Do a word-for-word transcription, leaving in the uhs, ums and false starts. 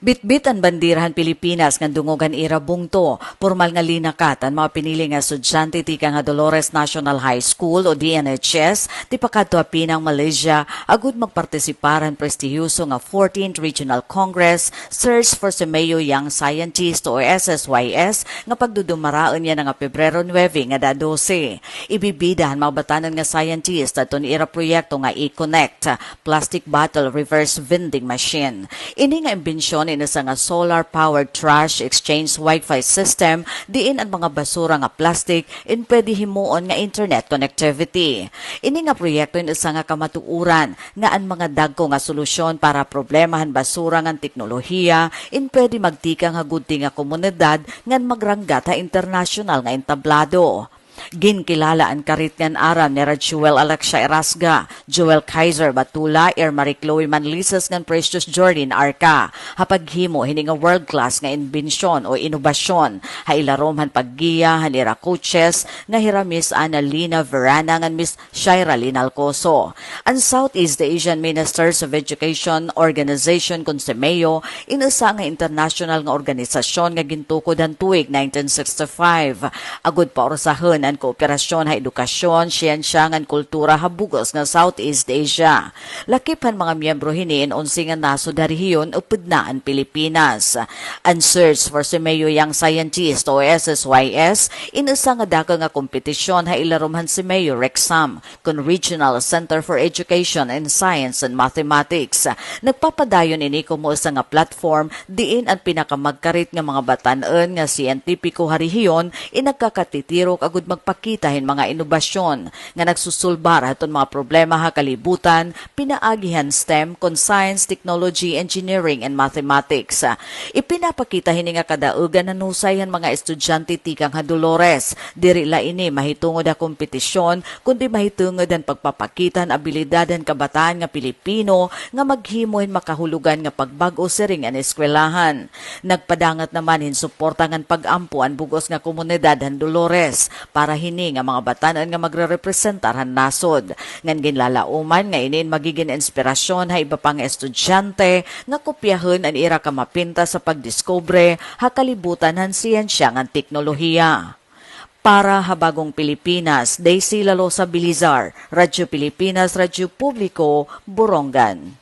Bitbit an bandera han Pilipinas ngan dungog han ira bungto. Pormal nga linakat an mga pinili nga estudyante tikang ha Dolores National High School o D N H S, tipakadto ha Penang, Malaysia, agud magpartisipar han prestihiyoso nga fourteenth Regional Congress, Search for Semeyo Young Scientist o S S Y S, nga pagdudumaraon yana nga Pebrero nuebe ngada dose. Ibibida han mga batan-on nga scientist adton ira proyekto nga e-Connect, plastic bottle reverse vending machine. Ini nga imbensyon in usa nga solar-powered trash exchange Wi-Fi system diin an mga basura nga plastic in pwede himuon nga internet connectivity. Ini nga proyekto in usa nga kamatuoran nga an mga dagko nga solusyon para problema han basura ngan teknolohiya in pwede magtikang ha gudti nga komunidad ngan magranggat ha internasyonal nga entablado. Ginkilala an karit ngan aram ni Rajuel Alexia Erasga, Joel Kaiser Batula, Irma Marie Chloe Manlises ngan Precious Jordan Arca ha paghimo hini nga world-class nga imbensyon o inobasyon ha ilarom han paggiya han ira coaches nga hira Miss Annalena Verana ngan Miss Shaira Linalcoso. An Southeast Asian Ministers of Education Organization kon SEMEO in usa nga internasyonal nga organisasyon nga gintukod han tuig nineteen sixty-five. Agud paursahon an kooperasyon ha edukasyon, siyensya ngan kultura ha bug-os nga Southeast Asia. Lakip han mga miyembro hini in onse nga nasod ha rehiyon upod na an Pilipinas. An Search for Semeyo Young Scientist o S S Y S in usa nga dako nga kompetisyon ha ilarom han SEMEO RECSAM kon Regional Center for Education in Science and Mathematics. Nagpapadayon ini komo usa nga platform diin an pinakamagkarit nga mga batan-on nga siyentipiko ha rehiyon in nagkakatitirok agud magpakita hin mga inobasyon nga nagsusulbar hadton mga problema ha kalibutan, pinaagi han STEM kon Science, Technology, Engineering, and Mathematics. Ipinapakita hini nga kadaugan han husay han mga estudyante tikang ha Dolores. Diri la ini mahitungod ha kompetisyon, kundi mahitungod han pagpapakita han abilidad han kabataan nga Pilipino nga maghimo hin makahulogan nga pagbag-o siring an eskwelahan. Nagpadangat naman hin suporta ngan pag-ampo an bug-os nga komunidad han Dolores para hini nga mga batan-on nga magrerepresentar han nasod. Ngan ginlalauman nga ini in magigin inspirasyon ha iba pa nga estudyante nga kopyahon an ira kamapintas sa pagdiskobre ha kalibutan han siyensya ngan teknolohiya. Para ha Bagong Pilipinas, Daisy Lalosa Bilizar, Radyo Pilipinas, Radyo Publiko, Borongan.